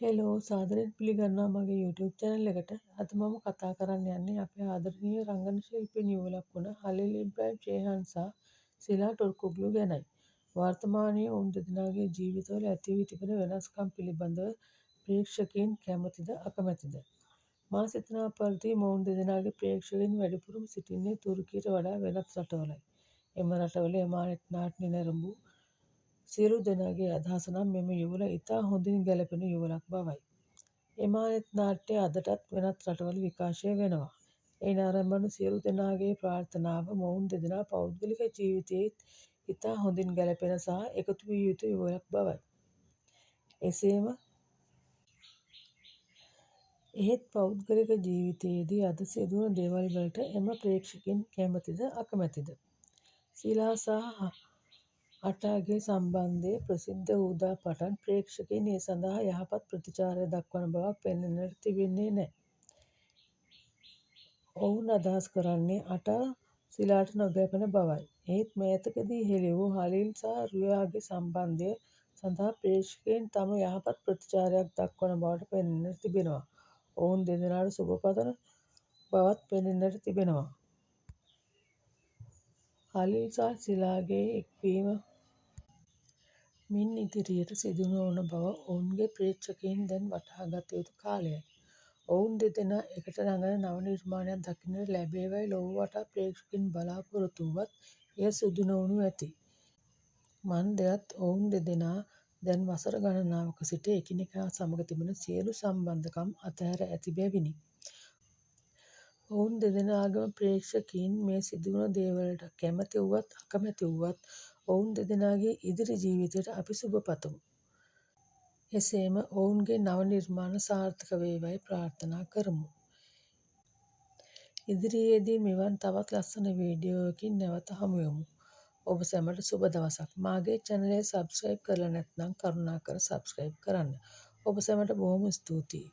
Hello, සාදරයෙන් පිළිගන්නවා මගේ YouTube channel එකට. අද මම කතා කරන්න යන්නේ අපේ ආදරණීය රංගන ශිල්පීන් යුවලක් වුණ හලිල් ඉබ්‍රාහිම් ෂේහන් සහ සිලා ටුර්කුග්ලු ගැනයි. වර්තමානයේ ඔවුන් දෙදෙනාගේ ජීවිතවල ඇති වී තිබෙන වෙනස්කම් පිළිබඳව ප්‍රේක්ෂකයින් කැමතිද අකමැතිද? මා සිතනා පරිදි මොවුන් දෙදෙනාගේ ප්‍රේක්ෂකයින් වැඩිපුරම සිටින්නේ තුර්කියට වඩා වෙනත් රටවලයි. එම රටවල එමානෙට් නාට්‍ය නැරඹූ සියලු දෙනාගේ අදහස නම් මෙම යුවළ ඉතා හොඳින් ගැළපෙන යුවළක් බවයි. එමානෙට් නාට්‍ය අදටත් වෙනත් රටවල විකාශය වෙනවා. ඒ නරඹන සියලු දෙනාගේ ප්‍රාර්ථනාව මොවුන් දෙදෙනා පෞද්ගලික ජීවිතයේත් ඉතා හොඳින් ගැළපෙන සහ එකතු විය යුතු යුවළක් බවයි. එසේම එහෙත් පෞද්ගලික ජීවිතයේදී අද සිදුවන දේවල් වලට එම ප්‍රේක්ෂකයින් කැමතිද අකමැතිද? සිලා සහ අටාගේ සම්බන්ධය ප්‍රසිද්ධ වූ දා පටන් ප්‍රේක්ෂකයින් ඒ සඳහා යහපත් ප්‍රතිචාරයක් දක්වන බවක් පෙනෙන්නට තිබෙන්නේ නෑ. ඔවුන් අදහස් කරන්නේ අටා සිලාට නොගැලපෙන බවයි. එහෙත් මෑතකදී හෙළි වූ හලිල් සහ රුයාගේ සම්බන්ධය සඳහා ප්‍රේක්ෂකයින් තම යහපත් ප්‍රතිචාරයක් දක්වන බවට පෙනෙන්නට තිබෙනවා. ඔවුන් දෙදෙනාට සුබ පතන බවත් පෙනෙන්නට තිබෙනවා. හලිල් සහ සිලාගේ එක්වීම මින් ඉදිරියට සිදු නොවන බව ඔවුන්ගේ ප්‍රේක්ෂකයින් දැන් වටහා ගත යුතු කාලයයි. ඔවුන් දෙදෙනා එකට රඟන නව නිර්මාණයක් දකින්නට ලැබේවායි ලොව වටා ප්‍රේක්ෂකයින් බලාපොරොත්තු වුවත් එය සිදු නොවනු ඇති. මන්දයත් ඔවුන් දෙදෙනා දැන් වසර ගණනාවක සිට එකිනෙකා සමග තිබෙන සියලු සම්බන්ධකම් අතහැර ඇති බැවිනි. ඔවුන් දෙදෙනාගේම ප්‍රේක්ෂකයින් මේ සිදුවන දේවලට කැමැති වුවත් අකමැති වුවත් ඔවුන් දෙදෙනාගේ ඉදිරි ජීවිතයට අපි සුබ පතමු. එසේම ඔවුන්ගේ නව නිර්මාණ සාර්ථක වේවායි ප්‍රාර්ථනා කරමු. ඉදිරියේදී මෙවන් තවත් ලස්සන වීඩියෝවකින් නැවත හමුවෙමු. ඔබ සැමට සුබ දවසක්. මාගේ චැනලය සබ්ස්ක්‍රයිබ් කරලා නැත්නම් කරුණාකර සබ්ස්ක්‍රයිබ් කරන්න. ඔබ සැමට බොහොම ස්තුතියි.